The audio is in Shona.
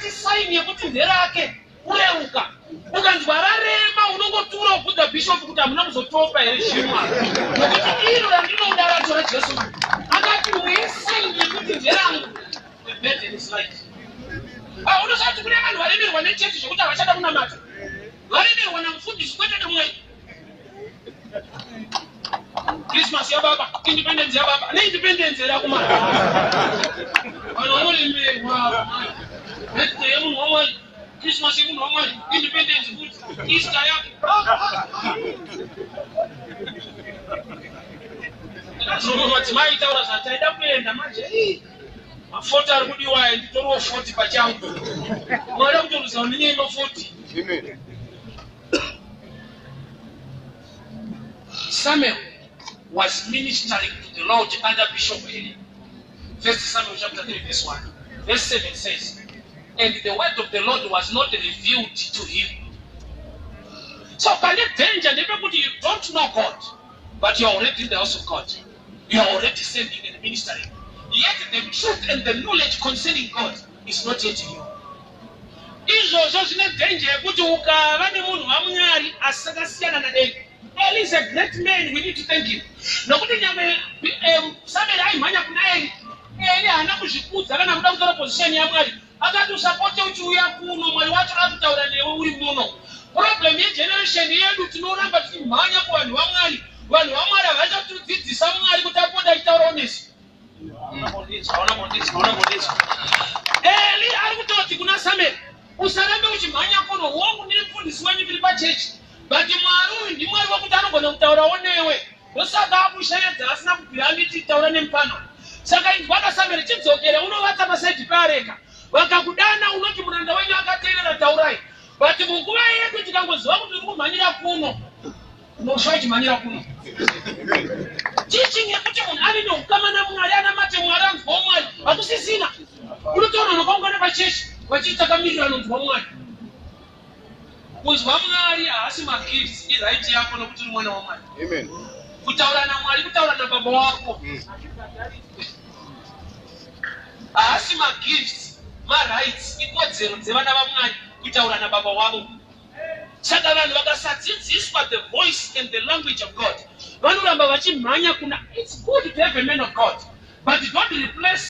Akati saini yekuti nderake kureuka. Ukanzwa rarema unongotura ubvunza bishop kuti hamuna kuzotopa here zvimwa. Nokuti iro randinoda racho raJesu. Akati umwe yesaini yekuti nderangu. The burden is light. Ah, unoziva kuti kune vanhu varemerwa nechechi zvekuti havachada kunamata. Varemerwa namufundisi kwete nemweya. Christmas yababa, independence yababa, neindependence here akomana. Vanhu vanoremerwa. Birthday yemunhu waMwari, Christmas yemunhu waMwari, independence futi, Easter yake. Ndakazorwa madzimai aitaura zvataida kuenda manje. Mafoti ari kudiwa aya nditoriwo 40 pachangu. Mwari akutoruza nenyaya yemafoti. Amen. Samuel was ministering to the Lord under Bishop Eli. First Samuel chapter 3 verse 1. Verse 7 says, And the word of the Lord was not revealed to him. So pane danger ndepekuti you don't know God, but you are already in the house of God. You are already serving and ministering. Yet the truth and the knowledge concerning God is not yet in you. Izvozvo zvine danger yekuti ukava nemunhu waMwari asi akasiyana naEli. Eli is a great man, we need to thank him. Nokuti nyangwe Samuel aimhanya kuna Eli, Eli haana kuzvikudza kana kuda kutora position yaMwari. Akati usapote uchiuya kuno, Mwari wacho akutaura newe uri muno. Problem yegeneration yedu tinoramba tichimhanya kuvanhu vaMwari. Vanhu vaMwari havachatidzidzisa Mwari kuti apote achitaurawo nesu. Eli ari kutoti kuna Samuel, usarambe uchimhanya kuno. Hongu ndiri mufundisi wenyu tiri pachechi, but Mwari uyu ndiMwari wekuti anogona kutaurawo newe. Ndosaka akusheedza asina kubvira anditi taura nemupano. Saka inzwa Samuel, chidzokera unovata pasaidi peareka. Vakakudana unoti muranda wenyu akateerera taurai. But munguva yedu tikangoziva kuti uri kumhanyira kuno, unosva uchimhanyira kuno. Teaching yekuti munhu ave neukama naMwari, anamate Mwari, anzwawo Mwari, hakusisina. Unotoona vanhu vakaungana pachechi vachiti takamirira anonzwa Mwari. Kunzwa Mwari haasi magifts, iright yako nokuti uri mwana waMwari. Amen. Kutaura naMwari kutaura nababa wako. Haasi magifts, marights, ikodzero dzevana vaMwari kutaura nababa wavo. Saka vanhu vakasadzidziswa the voice and the language of God, vanoramba vachimhanya kuna. It's good to have a man of God, but don't replace.